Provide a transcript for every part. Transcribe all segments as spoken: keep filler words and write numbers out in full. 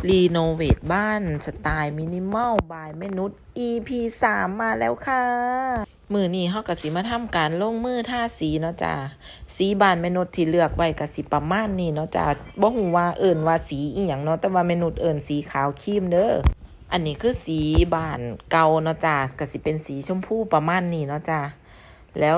รีโนเวทบ้านสไตล์มินิมอล บายแม่นุช อีพีสาม มาแล้วค่ะ มื้อนี้เฮาก็สิมาทำการลงมือทาสีเนาะจ้า สีบ้านแม่นุชที่เลือกไว้ก็สิประมาณนี้เนาะจ้า บ่ฮู้ว่าเอิ้นว่าสีอิหยังเนาะ แต่ว่าแม่นุชเอิ้นสีขาวครีมเด้อ อันนี้คือสีบ้านเก่าเนาะจ้า ก็สิเป็นสีชมพูประมาณนี้เนาะจ้า แล้ว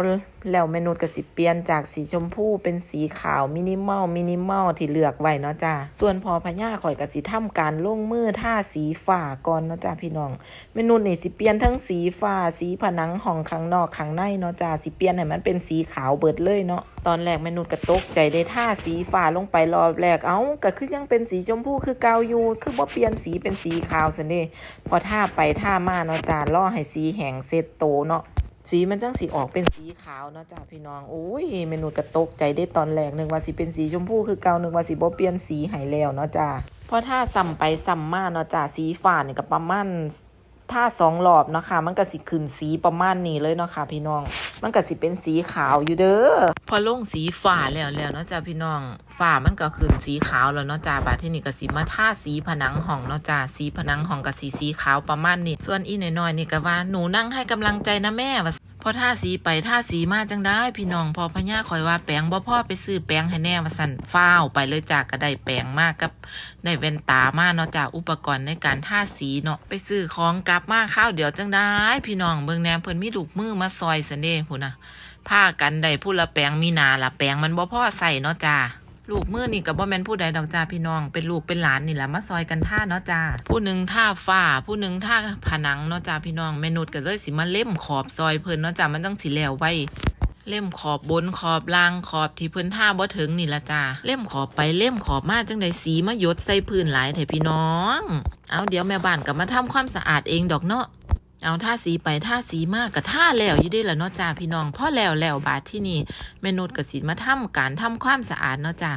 แล้วแม่นุชก็สิเปลี่ยนจากสีชมพูเป็นสีขาวมินิมอล มินิมอลที่เลือกไว้เนาะจ้า ส่วนพ่อพญาข่อยก็สิทำการลงมือทาสีฟ้าก่อนเนาะจ้าพี่น้อง แม่นุชนี่สิเปลี่ยนทั้งสีฟ้า สีผนังห้องข้างนอกข้างในเนาะจ้า สิเปลี่ยนให้มันเป็นสีขาวเบิดเลยเนาะ ตอนแรกแม่นุชก็ตกใจได้ทาสีฟ้าลงไปรอบแรก เอ้า ก็คือยังเป็นสีชมพูคือเก่าอยู่ คือบ่เปลี่ยนสีเป็นสีขาวซั้นเด้ พอทาไปทามาเนาะจ้า รอให้สีแห้งเสร็จโตเนาะ สีมันจั่งสิออกเป็นสีขาวเนาะจ้าพี่น้อง โอ้ย แม่นุชก็ตกใจเด้ตอนแรก นึกว่าสิเป็นสีชมพูคือเก่า นึกว่าสิบ่เปลี่ยนสีให้แล้วเนาะจ้า พอทาซ้ำไปซ้ำมาเนาะจ้า สีฟ้านี่ก็ประมาณ ทาสองรอบเนาะค่ะ มันก็สิขึ้นสีประมาณนี้เลยเนาะค่ะพี่น้อง มันก็สิเป็นสีขาวอยู่เด้อ พอลงสีฟ้าแล้วแล้วเนาะจ้าพี่น้อง ฟ้ามันก็ขึ้นสีขาวแล้วเนาะจ้า บาดทีนี้ก็สิมาทาสีผนังห้องเนาะจ้า สีผนังห้องก็สิสีขาวประมาณนี้ ส่วนอีน้อยๆนี่ก็ว่า หนูนั่งให้กำลังใจนะแม่ ว่า พอทาสีไปทาสีมาจั่งใด๋พี่น้อง พ่อพญาข่อยว่าแปรงบ่พอ ไปซื้อแปรงให้แหน่ ว่าซั่น ฟ้าวไปเลยจ้า ก็ได้แปรงมากับ ได้แว่นตามาเนาะจ้า อุปกรณ์ในการทาสีเนาะ ไปซื้อของกลับมาคราวเดียวจั่งใด๋พี่น้อง เบิ่งแหน่ เพิ่นมีลูกมือมาซ่อยซั้นเด้ พู้นน่ะ พากันได้ผู้ละแปรง มีหน้าล่ะ แปรงมันบ่พอใช้เนาะจ้า ลูกมือนี่ก็บ่แม่นผู้ใดดอกจ้าพี่น้อง เป็นลูกเป็นหลานนี่ล่ะ มาซ่อยกันทาเนาะจ้า ผู้หนึ่งทาฝ้า ผู้หนึ่งทาผนังเนาะจ้าพี่น้อง แม่นุชก็เลยสิมาเล็มขอบซ่อยเพิ่นเนาะจ้า มันจั่งสิแล้วไว เล็มขอบบนขอบล่าง ขอบที่เพิ่นทาบ่ถึงนี่ล่ะจ้า เล็มขอบไปเล็มขอบมาจั่งใด๋ สีมาหยดใส่พื้นหลายแท้พี่น้อง เอา เดี๋ยวแม่บ้านก็มาทำความสะอาดเองดอกเนาะ เอา ทาสีไปทาสีมาก็ทาแล้วอยู่เด้ล่ะเนาะจ้าพี่น้อง พอแล้วแล้วบาดทีนี้แม่นุชก็สิมาทำการทำความสะอาดเนาะจ้า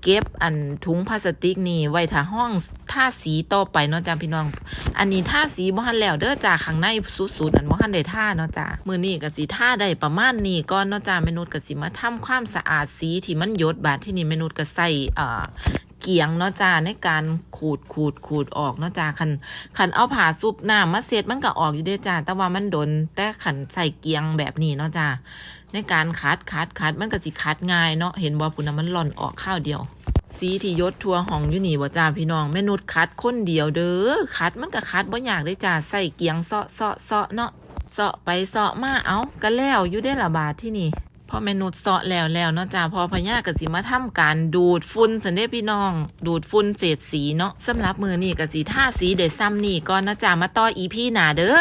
เก็บอันถุงพลาสติกนี่ไว้ถ้าห้องทาสีต่อไปเนาะจ้าพี่น้อง อันนี้ทาสีบ่ทันแล้วเด้อจ้า ข้างในสุดๆ อันบ่ทันได้ทาเนาะจ้า มื้อนี้ก็สิทาได้ประมาณนี้ก่อนเนาะจ้า แม่นุชก็สิมาทำความสะอาดสีที่มันหยด บาดทีนี้แม่นุชก็ใช้ เอ่อ เกียงเนาะจ้า ในการขูดขูดขูดออกเนาะจ้า คัน คันเอาผ้าชุบน้ำมาเช็ดมันก็ออกอยู่เด้จ้า แต่ว่ามันโดน แต่คันใช้เกียงแบบนี้เนาะจ้า ในการขัดขัดขัดมันก็สิขัดง่ายเนาะ เห็นบ่ พู้นน่ะ มันหล่อนออกคราวเดียว สีที่หยดทั่วห้องอยู่นี่บ่จ้าพี่น้อง แม่นุชขัดคนเดียวเด้อ ขัดมันก็ขัดบ่ยากเด้จ้า ใช้เกียงเซาะเซาะเซาะเนาะ เซาะไปเซาะมา เอ้า ก็แล้วอยู่เด้ล่ะบาดทีนี้ พอแม่นุชเซาะแล้วแล้วเนาะจ้า พ่อพญาก็สิมาทำการดูดฝุ่นซั้นเด้พี่น้อง ดูดฝุ่นเศษสีเนาะ สำหรับมื้อนี้ก็สิทาสีได้ส่ำนี้ก่อนเนาะจ้า มาต่ออีพีหน้าเด้อ